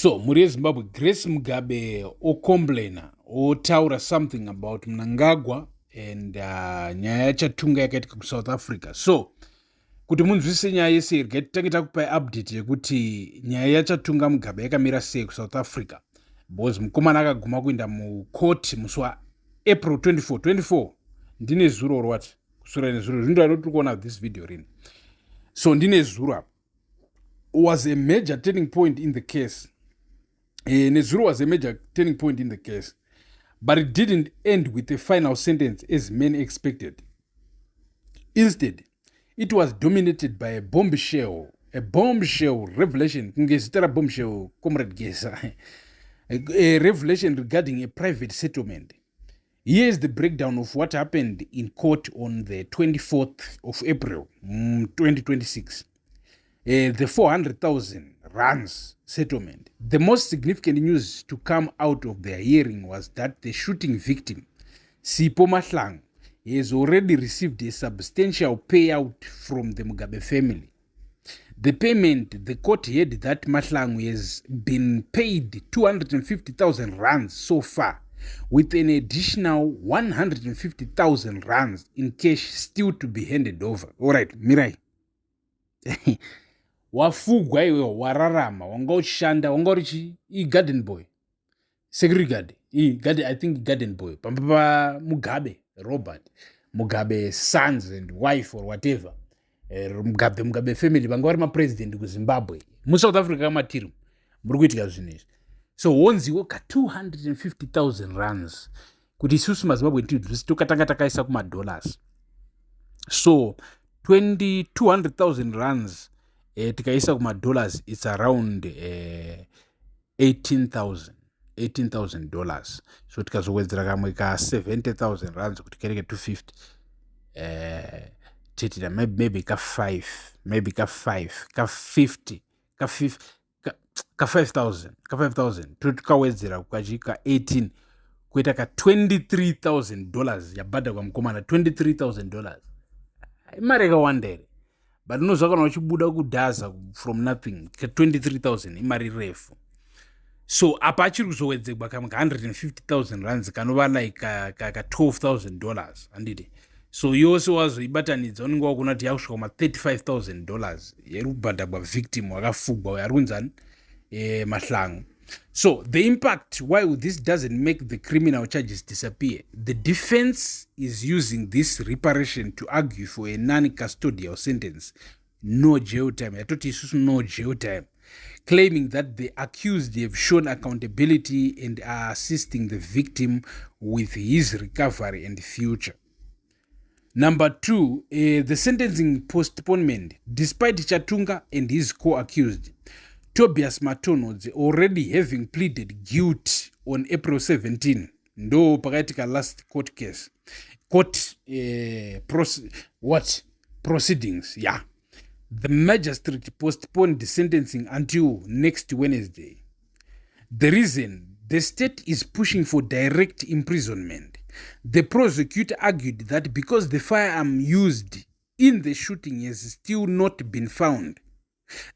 So mhuri yeZimbabwe, Grace Mugabe ocomplaina, otaura something about Mnangagwa and nyaya yaChatunga yakaitika kuSouth Africa. So kuti munzwisise nyaya yese, regai titange takupai update yekuti nyaya yaChatunga Mugabe yakamira sei kuSouth Africa, because mukomana akaguma kuenda mucourt musi waApril 24. 24 ndine zuro or what, kusura nezuro zvindo anoti kuona this video rini. So ndine zuro apa was a major turning point in the case. Nezuro was a major turning point in the case, but it didn't end with a final sentence as many expected. Instead, it was dominated by a bombshell revelation, kunge zita rabombshell, Comrade Gesa, a revelation regarding a private settlement. Here is the breakdown of what happened in court on the 24th of April 2026. The 400,000 rands settlement. The most significant news to come out of their hearing was that the shooting victim, Sipho Mahlangu, has already received a substantial payout from the Mugabe family. The payment: the court heard that Mahlangu has been paid 250,000 rands so far, with an additional 150,000 rands in cash still to be handed over. All right, mirai. Wafugwa iwe, wararama, wanga uchishanda, wanga uri chi igarden boy, security guard, garden, I think garden boy pamba paMugabe, Robert Mugabe sons and wife or whatever. Mugabe family vanga vari mapresident kuZimbabwe. MuSouth Africa kamatiri muri kuitika zvinhu izvi. So wonziwo ka 250,000 rands, kuti isusu maZimbabwe tokatanga takaisa kumadollars. So 20 200,000 rands tikaisa kumadollars, it's around 18,000, $18,000. So tikazowedzera kamwe ka 70,000 rands kuti kereke 250, titira maybe ka 5, maybe ka 5, ka 50, ka 50, ka 5000, ka 5000, totikawedzera kachi ka 18, kuita ka $23,000 yabhadharwa mukomana. $23,000 imari yakawanda here? But unozva kana uchibuda kudhaza from nothing, ka 23,000 imari refu. So apa achiri kuzowedzegwa kamwe ka 150,000 rands, kanova like ka $12,000, handiti? So yose wazoibatanidza, unenge wakuona kuti yakusvika kuma $35,000 yeri kubhadharwa victim wakafugwa uyo ari kunzani, Mahlangu. So the impact: while this doesn't make the criminal charges disappear, the defense is using this reparation to argue for a non-custodial sentence, no jail time, yatoti isusu no jail time, claiming that the accused have shown accountability and are assisting the victim with his recovery and future. Number two, the sentencing postponement. Despite Chatunga and his co-accused, Tobias Matonodze, already having pleaded guilt on April 17, ndo pakaitika last court case, court what proceedings, yeah, the magistrate postponed the sentencing until next Wednesday. The reason: the state is pushing for direct imprisonment. The prosecutor argued that because the firearm used in the shooting has still not been found,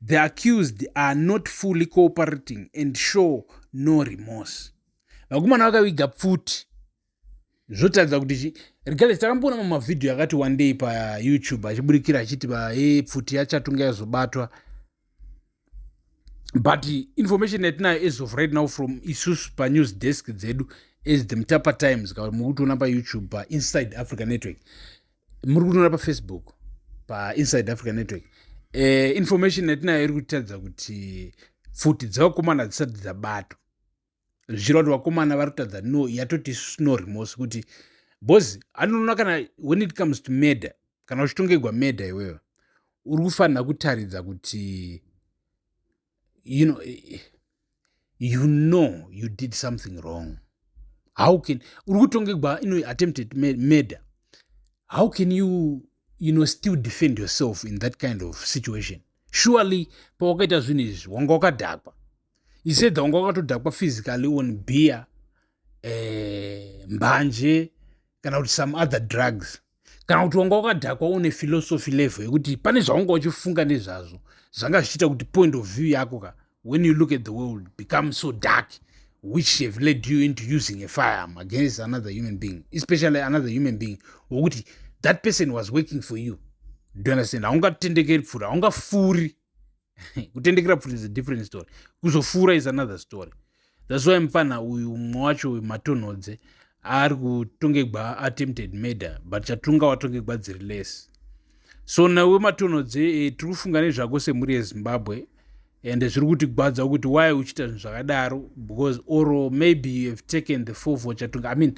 the accused are not fully cooperating and show no remorse. Vakomana vakaviga pfuti, zvotaridza kuti chi regardless, takamboona mumavhidhiyo akati one day paYouTube achiburikira achiti e pfuti yaChatunga yazobatwa. But information yatinayo as of right now from isusu panews desk dzedu as the Mutapa Times, kana muri kutiona paYouTube paInside Africa Network, muri kutiona paFacebook paInside Africa Network, information yatinayo iri kutaridza kuti pfuti dzevakomana dzisati dzabatwa, zvichireva kuti vakomana vari kutaridza no, yatoti no remorse, kuti because anoona kana when it comes to murder, kana uchitongegwa murder, iweyo uri kufanira kutaridza kuti you know you did something wrong. How can uri kutongegwa ino attempted murder, how can you you know still defend yourself in that kind of situation? Surely pawakaita zvinhu izvi wanga wakadhakwa, isedha wanga wakatodhakwa physically on beer, mbanje kana kuti some other drugs, kana kuti wanga wakadhakwa une philosophy level yekuti pane zvawanga uchifunga nezvazvo zvanga zvichiita kuti point of view yako ka, when you look at the world, becomes become so dark which have led you into using a firearm against another human being, especially another human being wokuti that person was working for you? Do you understand? Haungatendekeri pfuti, haungafuri. Kutendekera pfuti is a different story, kuzofura is another story. That's why mufana uyu, mumwe wacho uyu Matonhodze, ari kutongegwa attempted murder, but Chatunga watongegwa dziri less. So nawe Matonhodze, tiri kufunga nezvako semhuri yeZimbabwe, and zviri kutigwadza kuti why uchiita zvinhu zvakadaro, because or maybe you have taken the fall for Chatunga. I mean,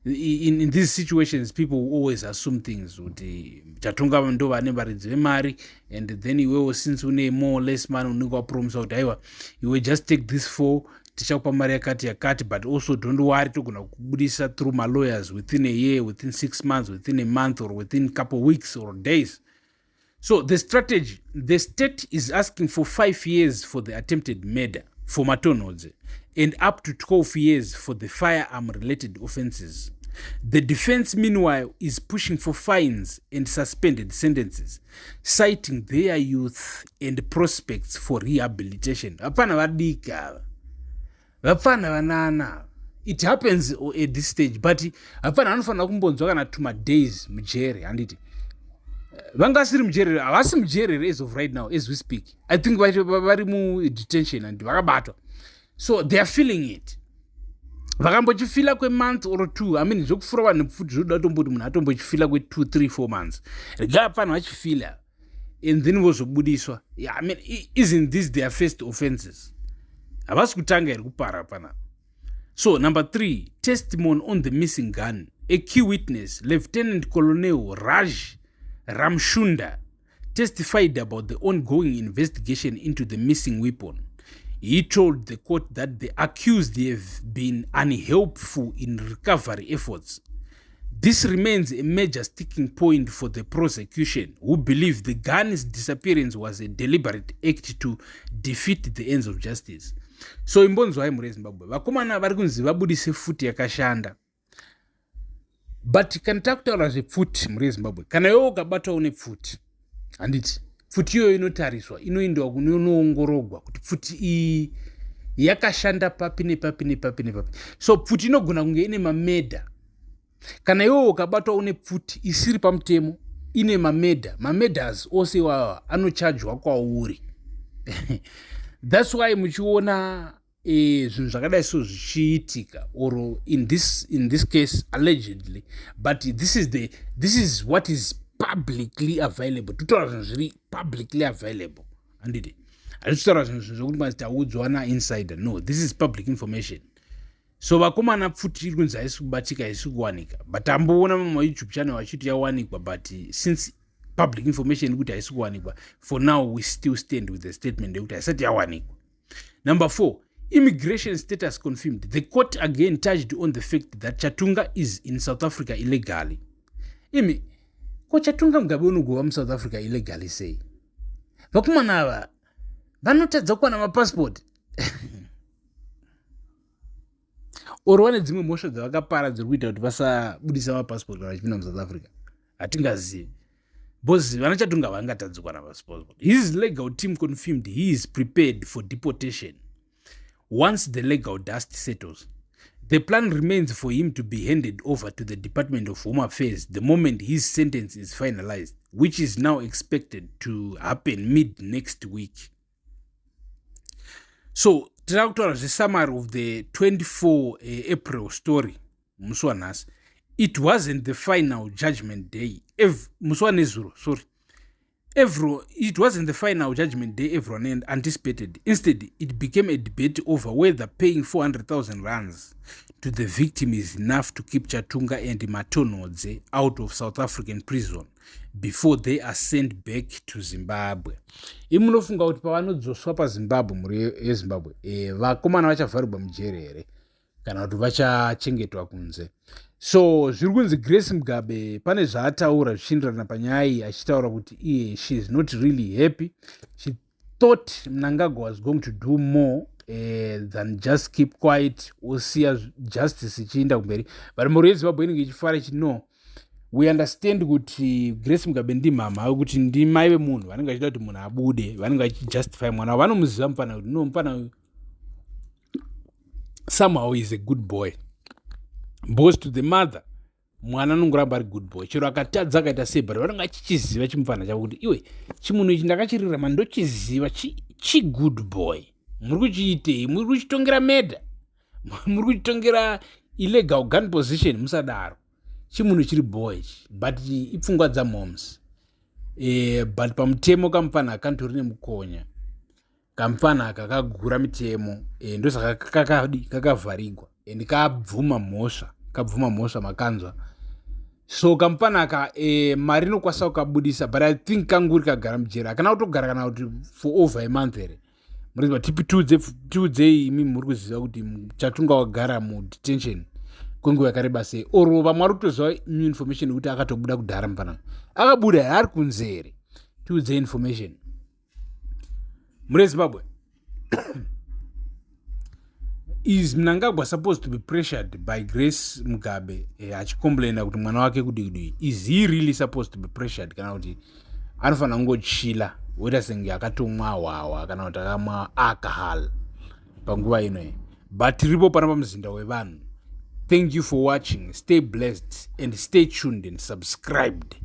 in these situations people always assume things kuti Chatunga ndo vane varidzi vemari, and then iwewo since une more or less money, unenge wapromisa kuti aiwa, iwe just take this fall, tichakupa mari yakati yakati, but also don't worry, togona kubudisa through malawyers within a year, within 6 months, within a month or within couple weeks or days. So the strategy, the state is asking for 5 years for the attempted murder for Matonhodze and up to 12 years for the firearm related offenses. The defense, meanwhile, is pushing for fines and suspended sentences, citing their youth and prospects for rehabilitation. Vapfana vadiki ava, vapfana vanana. It happens at this stage, but hapfana vanofanira kumbonzwa kana 2 madays mujere, handiti? Vangasiri mujere, havasi mujere as of right now. As we speak, I think vari mudetention and vakabatwa, so they are feeling it. Vakambochifila kwemonth or two, I mean, zvekufura vanhu futi zvoda tomboti munhu atombochifila kwe2 3 4 months, regai vanhu vachifila and then vozobudiswa. Yeah, I mean, isn't this their first offenses? Havasi kutanga here kupara panapa? So number three, testimony on the missing gun. A key witness, Lieutenant Colonel Raj Ramshunda, testified about the ongoing investigation into the missing weapon. He told the court that the accused have been unhelpful in recovery efforts. This remains a major sticking point for the prosecution, who believe the gun's disappearance was a deliberate act to defeat the ends of justice. So imbonzwai, mhuri yeZimbabwe, vakomana vari kunzi vabudise futi yakashanda, but kana takutaura zvepfuti, mhuri yeZimbabwe, kana iwe ukabatwa une pfuti, handiti pfuti iyoyo inotariswa, inoendwa kunoongorogwa kuti pfuti iyi yakashanda papi nepapi nepapi nepapi? So pfuti inogona kunge ine mamurder. Kana iwewo ukabatwa une pfuti isiri pamutemo, ine mamurder, mamurders ose iwawa anochajwa kwauri. That's why muchiona zvinhu zvakadai so zvichiitika, or in this case allegedly, but this is what is publicly available. Totaura zvinhu zviri publicly available, handiti? Hatisi kutaura zvinhu zvokuti mazi taudzwa nainsider. No, this is public information. So vakomana, pfuti iri kunzi haisi kubatika, haisi kuwanika, but amboona mamaYouTube channel achiti yawanikwa. But since public information kuti haisi kuwanikwa, for now we still stand with the statement yekuti haisati yawanikwa. Number four, immigration status confirmed. The court again touched on the fact that Chatunga is in South Africa illegally. Imi ko, Chatunga Mugabe unogova muSouth Africa illegally sei? Vakomana ava vanotadza kuwana mapasipoti or vane dzimwe mhosva dzavakapara dziri kuita kuti vasabudisa mapasipoti kana vachipinda muSouth Africa? Hatingazivi, because vanaChatunga vangatadzi kuwana passport. His legal team confirmed he is prepared for deportation once the legal dust settles. The plan remains for him to be handed over to the Department of Home Affairs the moment his sentence is finalized, which is now expected to happen mid next week. So tiri kutaura zvesummary of the 24 April story. Musi wanhasi, it wasn't the final judgment day. Musi wanezuro, sorry. It wasn't the final judgment day everyone anticipated. Instead, it became a debate over whether paying 400,000 rands to the victim is enough to keep Chatunga and Matonhodze out of South African prison before they are sent back to Zimbabwe. Imunofunga kuti pavanodzoswa paZimbabwe, mhuri yeZimbabwe, vakomana vachavharirwa mujeri here kana kuti vachachengetwa kunze? So zviri kunzi Grace Mugabe pane zvaataura zvichienderana panyaya iyi, achitaura kuti iye she is not really happy. She thought Mnangagwa was going to do more than just keep quiet, osiya justice ichienda kumberi. But mhuri yeZimbabwe inenge ichifara ichi. No, we understand kuti Grace Mugabe ndimama wekuti ndimai vemunhu vanenge vachida kuti munhu abude, vanenge vachijustify mwana wavo. Vanomuziva mufana kuti no, mufana. Somehow is a good boy because to the mother mwana anongoramba ari good boy chero akatadza akaita sei, but vanonge achichiziva chimufana chavo kuti iwe, chimunhu ichi ndakachirarama, ndochiziva, chigood boy. Muri kuchiitei? Muri kuchitongera murder, muri kuchitongera illegal gun possession. Musadaro, chimunhu chiri boy ichi, but ipfungwa dzamoms. But pamutemo kamufana akantori nemukonya. Kamufana aka kagura mitemo, ndosaka kakadi kakavharigwa and kabvuma mhosva, kabvuma mhosva, makanzwa? So kamufana aka, mari inokwanisa kukabudisa, but I think kanguri kagara mujeri hakana kutogara kana kuti for over a month here? Muriziva, tipi, tiudzei imi muri kuziva kuti Chatunga wagara mudetention kwenguva yakareba sei, or vamwe vari kutoziva new information yekuti akatobuda kudhara. Mufana akabuda here? Ari kunze here? Tiudzei information muri Zimbabwe. Is Mnangagwa supposed to be pressured by Grace Mugabe, achicomplaina kuti mwana wake kudi kudi? Is he really supposed to be pressured, kana kuti anofanira kungochila, woita senge akatomwa hwawa kana kuti akamwa alcohol panguva inoyi? But tiripo pano pamuzinda wevanhu. Thank you for watching. Stay blessed and stay tuned and subscribed.